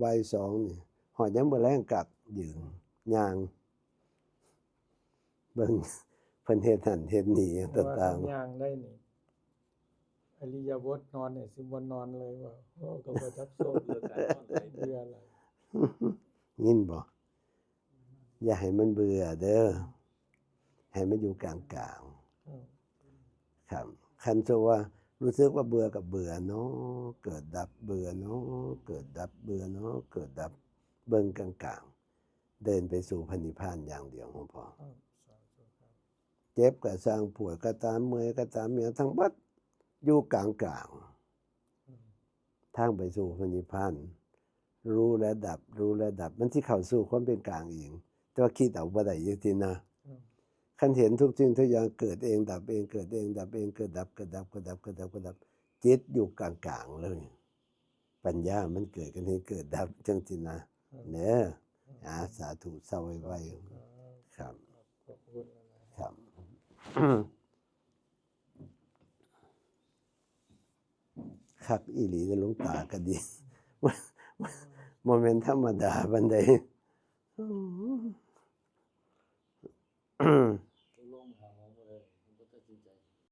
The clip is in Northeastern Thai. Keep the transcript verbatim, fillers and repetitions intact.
บ่ายสองนี่ ฮอดยามมื้อแลงกลับยืน ย่าง เบิ่ง เพิ่นเฮ็ดหั่นเฮ็ดนี่ แต่ว่า ต่างๆ ย่างได้นี่ อริยบทนอนเนี่ยสิบ่นอนเลยว่า โอ้ ก็บ่ทับโซ่ เลิกการนอนเลย เบื่ออะไร ยินบ่ อย่าให้มันเบื่อเด้อ ให้มันอยู่กลางๆ อืม ครับ คันจะว่ารู้สึกว่าเบื่อกับเบื่อเนาะ เกิดดับเบื่อเนาะ เกิดดับเบื่อเนาะ เกิดดับ เบิ่งกลางๆ เดินไปสู่พระนิพพานอย่างเดียวของพ่อ อืมสาธุครับ เจ็บก็สร้าง ปวดก็ตาม เมื่อยก็ตาม เนี่ยทั้งหมดอยู่กลางๆ อืม ทางไปสู่พระนิพพาน รู้และดับ รู้และดับ มันสิเข้าสู่ความเป็นกลางเอง แต่ว่าคิดเอาบ่ได้จังซี่นะ อืม คันเห็นทุกสิ่งทุกอย่างเกิดเองดับเอง เกิดเองดับเอง เกิดดับ เกิดดับ เกิดดับ เกิดดับ เกิดดับ จิตอยู่กลางๆ เลย ปัญญามันเกิดกันเอง เกิดดับจังซี่นะ เด้อ อ่า สาธุ เซาไว้ๆ ครับ ขอบคุณนะครับ คักอีหลีเด้อ หลวงตาก็ดี บ่แม่นธรรมดาปานใด อืม